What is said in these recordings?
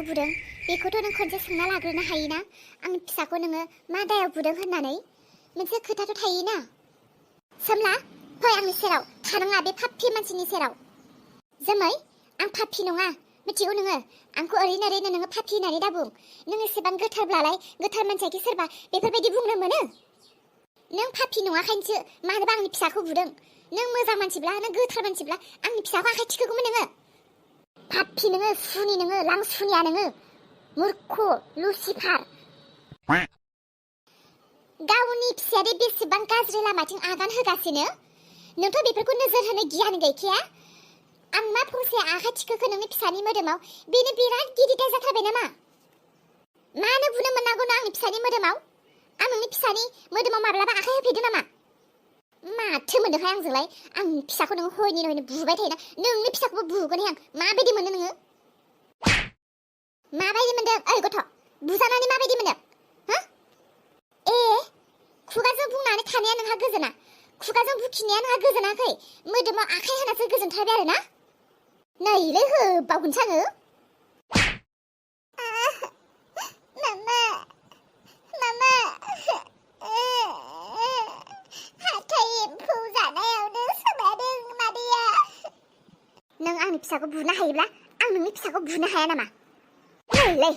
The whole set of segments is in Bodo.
बुदों बेखौथ' नों खनसे सोंना लाग्रोनो हायोना आंनि फिसाखौ नोङो मा दायाव बुदों होननानै मोनसे खोथाथ' थायोना सोमला फै आंनि सेराव थानाङा बे पापि मानसिनि सेराव जोमै आं पापि नङा मिथिगौ नोङो आंखौ ओरैनो नोङो पापि होननानै दाबुं नों एसेबां गोथारब्लालाय गोथार मानसियाखि सोरबा बेफोरबायदि बुंनो मोनो नों पापि नङाखायनोसो मानोबा आंनि फिसाखौ बुदों नों मोजां मानसिब्ला नों गोथार मानसिब्ला आंनि फिसाखौ आखाइ थिखोगौमोन नोङो पापि नोङो सुनि नोङो लांसुनिया नोङो मूर्ख लुसिफार गावनि फिसाया बेसेबां गाज्रि लामाथिं आगान होगासिनो नोंथ' बेफोरखौ नोजोर होनो गियान गैखाया आं मा फंसे आखाइ थिखोखो नोंनि फिसानि मोदोमाव बेनो बिराद गिदिर दाय जाथारबाय नामा मानो बुनो मोननांगौ आंनि फिसानि मोदोमाव आं नोंनि फिसानि मोदोमाव माब्लाबा आखाइ होफेरदों नामा माथो मोनदोंहाय आंजोंलाय आंनि फिसाखौ नोङो हयनि बुबाय थायोना नोंनि फिसाखौबो बुगोनहाय आं माबायदि मोनो नोङो माबायदि मोनदों ओइ गथ' बुजानानै माबायदि मोनदों हा ए खुगाजों बुंनानै थानाया नोंहा गोजोना खुगाजों बुखिनाया नोंहा गोजोनाखै मोदोमाव आखाइ होनासो गोजोनथारबाय आरो ना नैलै होबावगोनसो आङो मामा मामा हाथाइ एम्फौ जानायावनो सोमादों मादैया नों आंनि फिसाखौ बुनो हायोब्ला आं नोंनि फिसाखौ बुनो हाया नामा नैलै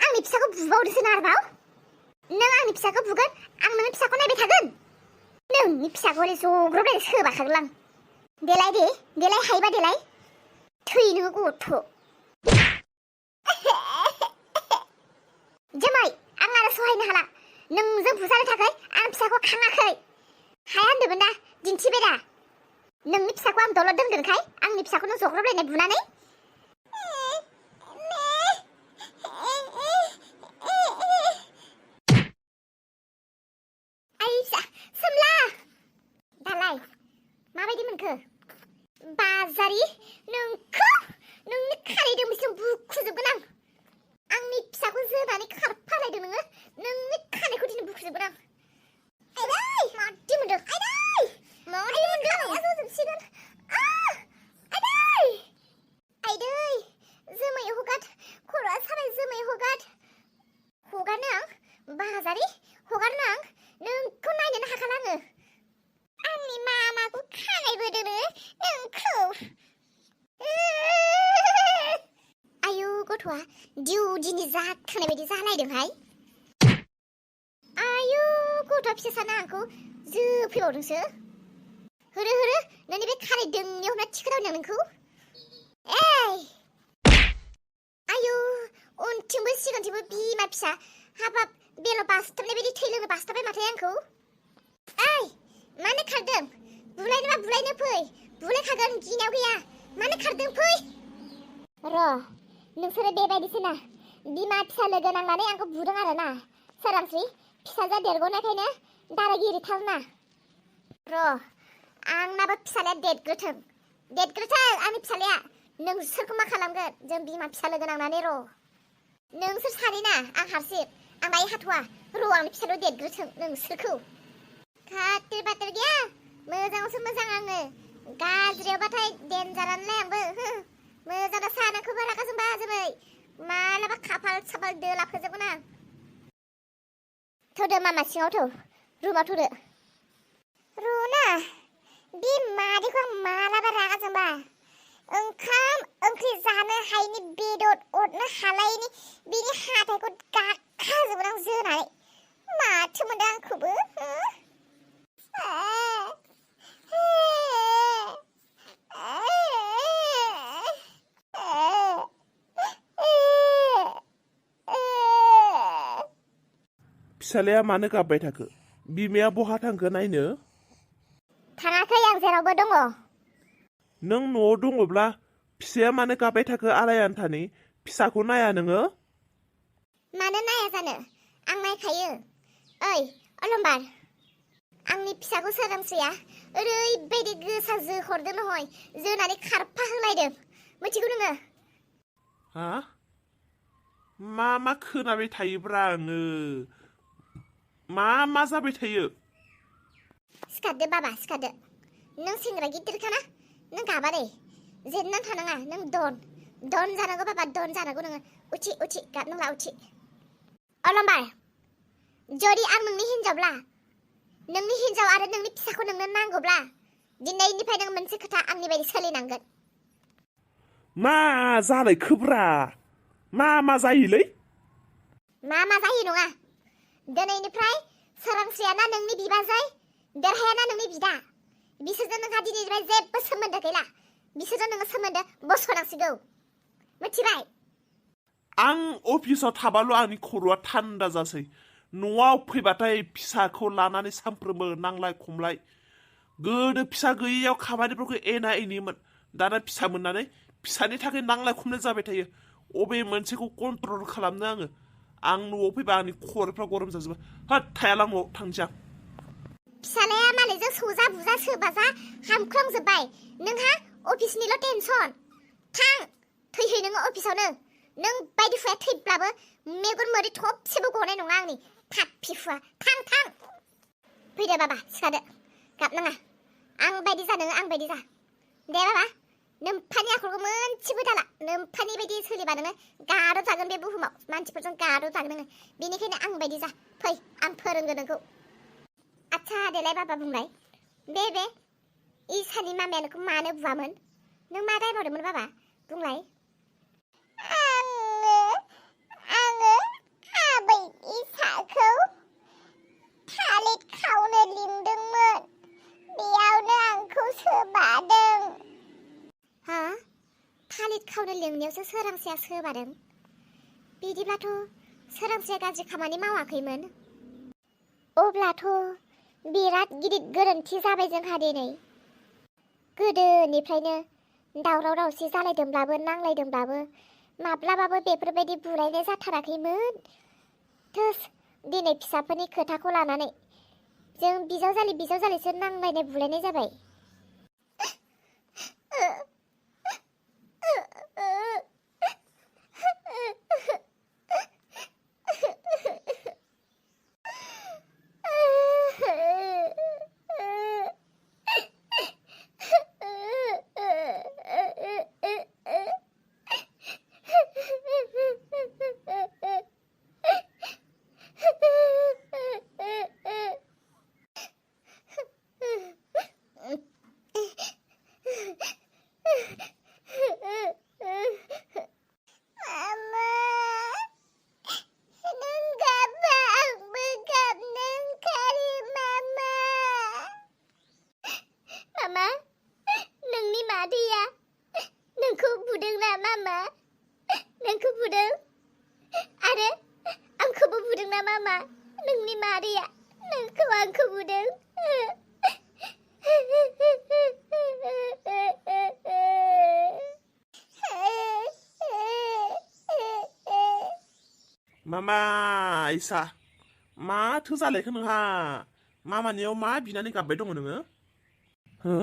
आंनि फिसाखौ बुबावदोसो ना आरोबाव नों आंनि फिसाखौ बुगोन आं नोंनि फिसाखौ नायबाय थागोन नोंनि फिसाखौ हले जग्रबलायनो सोबाखागोन आं देलाय हायोबा देलाय थै नोङो गथ' जोमै आं आरो सहायनो हाला नोंजों बुजानो थाखाय आं फिसाखौ खाङाखै हाया होनदोंमोन ना दिन्थिबाय दा नोंनि फिसाखौ आं दलद दोनगोनखाय आंनि फिसाखौ नों जग्रबलायनाय बुनानै माबायदि मोनखो बाजारि नोंखौ नोंनि खानायदों बिसिम बुखुजोबगोन आं आंनि फिसाखौ जोनानै खारफालायदों नोङो नोंनि खानायखौ दिनै बुखुजोबगोन आं आइदै मादि मोनदों आइदै मादि मोनदों जोबसिगोन आइदै जोमै हगार खर'आ सानाय जोमै हगारनो आं बाजारि हगारनो आं नोंखौ नायनोनो हाखाला आङो आंनि मामाखौ खानाय बोदों नोंखौ आयु गथ'आ दिउदिनि जाखानाय बायदि जालायदोंहाय आयु गथ'आ फिसा साना आंखौ जोफैबावदोंसो होरो नोंनि बे खानाय दोंनियाव ना थिखोदावदों नोंखौ आयु उनथिंबो सिगांथिंबो बिमा फिसा हाबाब बेल' बासथाबनाय बायदि थै लोंनो बासथाबबाय माथो आंखौ मानो खारदों बुलायनोबा बुलायनो फै बुलायखागोन गिनायाव गैया मानो खारदों फै र' नोंसोरो बेबायदिसो ना बिमा फिसा लोगो नांनानै आंखौ बुदों आरो ना सोरांस्रि फिसाजोआ देरग'नायखायनो दारागिरिथार ना र' आंनाबो फिसालाया देरग्रोथों आंनि फिसालाया नोंसोरखौ मा खालामगोन जों बिमा फिसा लोगो नांनानै र' नोंसोर सानैना आं हारसिं आं बाय हाथ'वा र' आंनि फिसाल' देरग्रोथों नोंसोरखौ खाथिर बाथिर गैया मोजाङावसो मोजां आङो गाज्रियावबाथाय देनजारानोलाय आंबो मोजां सानाखौ बाराखा जोंबा जोमै मालाबा खाफाल साफाल दोला फोजोबगोन आं थ'दो मामा सिङाव थौ रुमाव थ'दो रुना बे मादैखौ आं मालाबा रागा जोंबा ओंखाम ओंख्रि जानो हायिनि बेदर अरनो हालायिनि बिनि हाथाइखौ गाखाजोबगोन आं जोनानै माथो मोनदों आंखौबो फिसालाया मानो गाबबाय थाखो बिमाया बहा थांखो नायनो थाङाखै आं जेरावबो दङ नों न'आव दङब्ला फिसाया मानो गाबबाय थाखो आलाय आन्थानि फिसाखौ नाया नोङो मानो नाया जानो आं नायखायो ओइ अलंबार आंनि फिसाखौ सोरांस्रिया ओरैबायदि गोसा जोहरदों नहय जोनानै खारफा होलायदों मिथिगौ नोङो हा मा खोनाबाय थायोब्रा आङो मा जाबाय थायो सिखारदो बाबा सिखारदो नों सेंग्रा गिदिरखाना नों गाबा दे जेननानै थानाङा नों दन दन जानांगौ बाबा दन जानांगौ नोङो उथि गाबनांला उथि अलमबार जुदि आं नोंनि हिनजावब्ला नोंनि हिनजाव आरो नोंनि फिसाखौ नोंनो नांगौब्ला दिनैनिफ्राय नों मोनसे खोथा आंनि बायदि सोलिनांगोन मा जालायखोब्रा मा जायोलै मा जायो नङा दिनैनिफ्राय सोरांस्रियाना नोंनि बिबाजै देरहायाना नोंनि बिदा बिसोरजों नोंहा दिनैनिफ्राय जेबो सोमोन्दो गैला बिसोरजों नोङो सोमोन्दो बस'नांसिगौ मिथिबाय आं अफिसाव थाबाल' आंनि खर'आ थान्दा जासै न'आव फैबाथाय फिसाखौ लानानै सानफ्रोमबो नांलाय खमलाय गोदो फिसा गैयैयाव खामानिफोरखौ एना एनिमोन दाना फिसा मोननानै फिसानि थाखाय नांलाय खमलाय जाबाय थायो अबे मोनसेखौ कन्ट्रल खालामनो आं न'आव फैबा आंनि खर'फ्रा गरम जाजोबो होद थायालां न'आव थांसै आं फिसालाया मालायजों सौजा बुजा सोबाजा हामख्लंजोब्बाय नोंहा अफिसनिल' टेनसन थां थैहै नोङो अफिसावनो नों बायदिफोरा थैब्लाबो मेगन मोदै थबसेबो गनाय नङा आंनि थाब फिफुआ थां फैदो बाबा सिखादो गाबनाङा आं बायदि जा नोङो आं बायदि जा दे बाबा नोम्फानि आखलखौ मोनसेबो दाला नोम्फानि बायदि सोलिबा नोङो गार' जागोन बे बुहुमाव मानसिफोरजों गार' जागोन नोङो बेनिखायनो आं बायदि जा फै आं फोरोंगोन नोंखौ आच्छा देलाय बाबा बुंलाय बे इसानि मामाया नोंखौ मानो बुवामोन नों मा रायबावदोंमोन बाबा बुंलाय आङो आबै इसाखौ थालिर खावनो लिंदोंमोन बेयावनो आंखौ सोबादों हा थालिर खावनो लिंनायावसो सोरांसेया सोबादों बिदिब्लाथ' सोरांसेया गाज्रि खामानि मावाखैमोन अब्लाथ' बिराद गिदिर गोरोन्थि जाबाय जोंहा दिनै गोदोनिफ्रायनो दावराव दावसि जालायदोंब्लाबो नांलायदोंब्लाबो माब्लाबाबो बेफोरबायदि बुलायनाय जाथाराखैमोन थोस दिनै फिसाफोरनि खोथाखौ लानानै जों बिजावजालिसो नांलायनाय बुलायनाय जाबाय मामा इसा माथो जालायखो नोंहा मामानियाव मा बिनानै गाबबाय दङ नोङो हो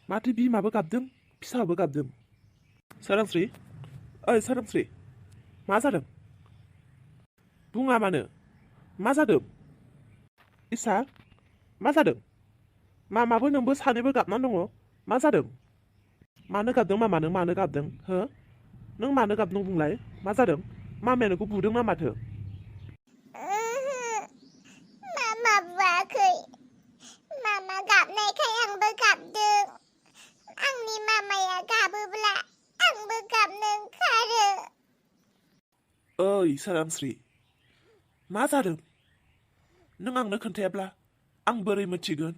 माथो बिमाबो गाबदों फिसाबो गाबदों सोरांस्रि ओइ सोरांस्रि मा जादों बुङा मानो मा जादों इसा मा जादों मामाबो नोंबो सानैबो गाबनानै दङ मा जादों मानो गाबदों मामा नों मानो गाबदों हो नों मानो गाबदों बुंलाय मा जादों मामाया नोंखौ बुदों ना माथो मामा बुवाखै मामा गाबनायखाय आंबो गाबदों आंनि मामाया गाबोब्ला आंबो गाबनो ओंखारो ओइ सोरांस्रि मा जादों नों आंनो खोन्थायाब्ला आं बोरै मिथिगोन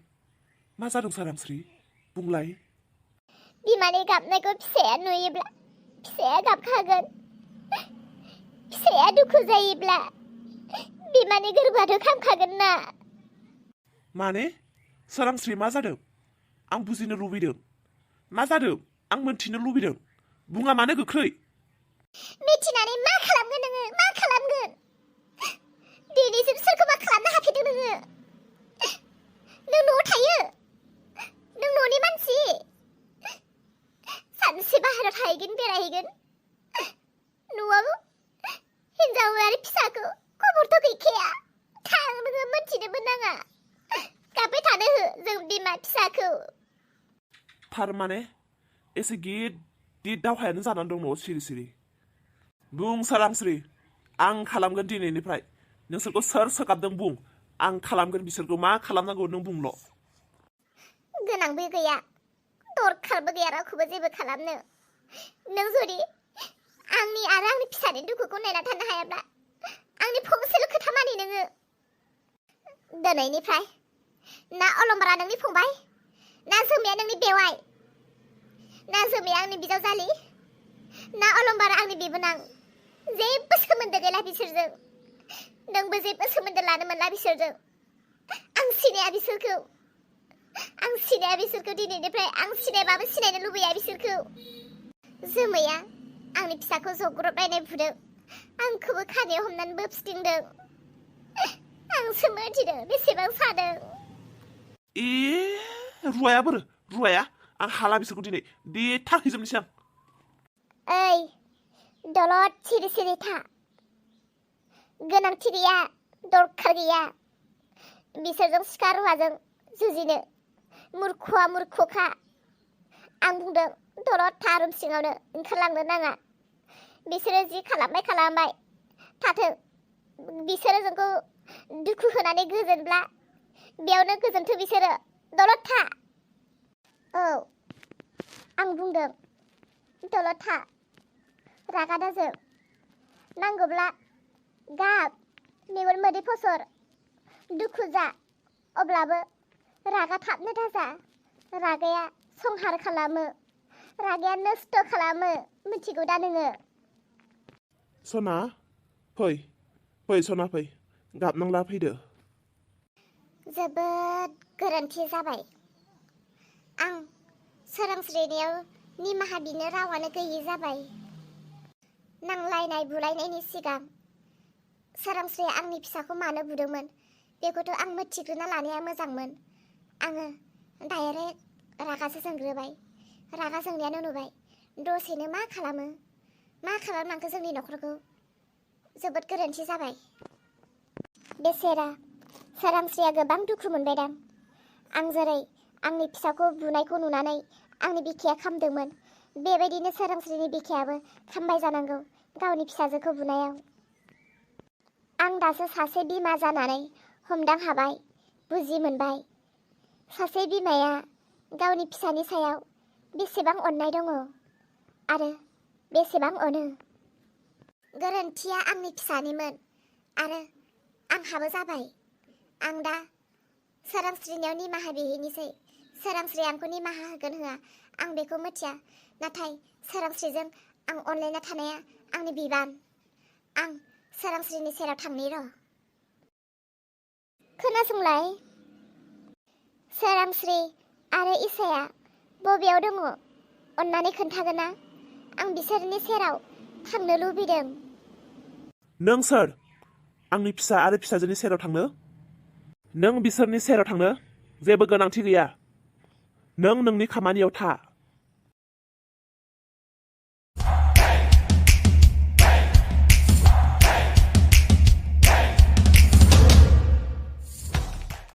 मा जादों सोरांस्रि बुंलाय बिमानि गाबनायखौ फिसाया नुयोब्ला फिसाया गाबखागोन फिसाया दुखु जायोब्ला बिमानि गोरबोआथ' खामखागोन ना माने सोरांस्रि मा जादों आं बुजिनो लुबैदों मा जादों आं मोनथिनो लुबैदों बुङा मानो गोख्रै मिथिनानै मा खालामगोन नोङो मा खालामगोन दिनैसिम सोरखौ मा खालामनो हाफेरदों नोङो नों न'आव थायो नों न'नि मानसि सानसे बाहेरायाव थाहैगोन बेरायहैगोन न'आव हिनजाव आरो फिसाखौ खबरथ' गैखाया थां नोङो मोनथिनोबो नाङा गाबबाय थानो हो जों बिमा फिसाखौ थारमाने एसे दि दावहायानो जानानै दं न'आव सिरि सिरि बुं सोरांस्रि आं खालामगोन दिनैनिफ्राय नोंसोरखौ सोर सोगाबदों बुं आं खालामगोन बिसोरखौ मा खालामनांगौ नों बुंल' गोनांबो गैया दरखारबो गैया रावखौबो जेबो खालामनो नों जुदि आंनि आरो आंनि फिसानि दुखुखौ नायना थानो हायाब्ला आंनि फंसेल' खोथा मानि नोङो दिनैनिफ्राय ना अलंबारा नोंनि फंबाय ना जोमैया नोंनि बेवाइ ना जोमैया आंनि बिजावजालि ना अलंबारा आंनि बिबोनां जेबो सोमोन्दो गैला बिसोरजों नोंबो जेबो सोमोन्दो लानो मोनला बिसोरजों आं सिनाया बिसोरखौ दिनैनिफ्राय आं सिनायबाबो सिनायनो लुबैया बिसोरखौ जोमैया आंनि फिसाखौ जग्रबलायनाय बुदों आंखौबो खानायाव हमनानै बोबसिदिंदों आंसो मोनथिदों बेसेबां सादों रुवाया बोरो रुवाया आं हाला बिसोरखौ दिनै दे थाहैजोबनोसै आं ओइ दलद सिरि सिरि था गोनांथि गैया दरखार गैया बिसोरजों सिखा रुवाजों जुजिनो मूर्खआ मूर्खखा आं बुंदों दलद था रुम सिङावनो ओंखारलांनो नाङा बिसोरो जि खालामबाय थाथों बिसोरो जोंखौ दुखु होनानै गोजोनब्ला बेयावनो गोजोनथों बिसोरो दलद था औ आं बुंदों दलद था रागा दाजों नांगौब्ला गाब मेगन मोदै फसर दुखु जा अब्लाबो रागा थाबनो दाजा रागाया संहार खालामो रागाया नस्थ' खालामो मिथिगौ दा नोङो सना फै सना फै गाबनांला फैदो जोबोद गोरोन्थि जाबाय आं सोरांस्रिनियाव निमाहा बिनो रावानो गैयि जाबाय नांलायनाय बुलायनायनि सिगां सोरांस्रिया आंनि फिसाखौ मानो बुदोंमोन बेखौथ' आं मिथिग्रोना लानाया मोजांमोन आङो डाइरेक्ट रागासो जोंग्रोबाय रागा जोंनायानो नुबाय दसेनो मा खालामलांखो जोंनि न'खरखौ जोबोद गोरोन्थि जाबाय बेसेरा सोरांस्रिया गोबां दुखु मोनबायदां आं जेरै आंनि फिसाखौ बुनायखौ नुनानै आंनि बिखाया खामदोंमोन बेबायदिनो सोरांस्रिनि बिखायाबो खामबाय जानांगौ गावनि फिसाजोखौ बुनायाव आं दासो सासे बिमा जानानै हमदां हाबाय बुजि मोनबाय सासे बिमाया गावनि फिसानि सायाव बेसेबां अननाय दङ आरो बेसेबां अनो गोरोन्थिया आंनि फिसानिमोन आरो आंहाबो जाबाय आं दा सोरांस्रिनियाव निमाहा बिहैनोसै सोरांस्रि आंखौ निमाहा होगोन होआ आं बेखौ मिथिया नाथाय सोरांस्रिजों आं अनलायना थानाया आंनि बिबान आं सोरांस्रिनि सेराव थांनि र' खोनासंलाय सोरांस्रि आरो इसाया बबेयाव दङ अन्नानै खोन्थागोन ना आं बिसोरनि सेराव थांनो लुबैदों नों सोर आंनि फिसा आरो फिसाजोनि सेराव थांनो नों बिसोरनि सेराव थांनो जेबो गोनांथि गैया नों नोंनि खामानियाव था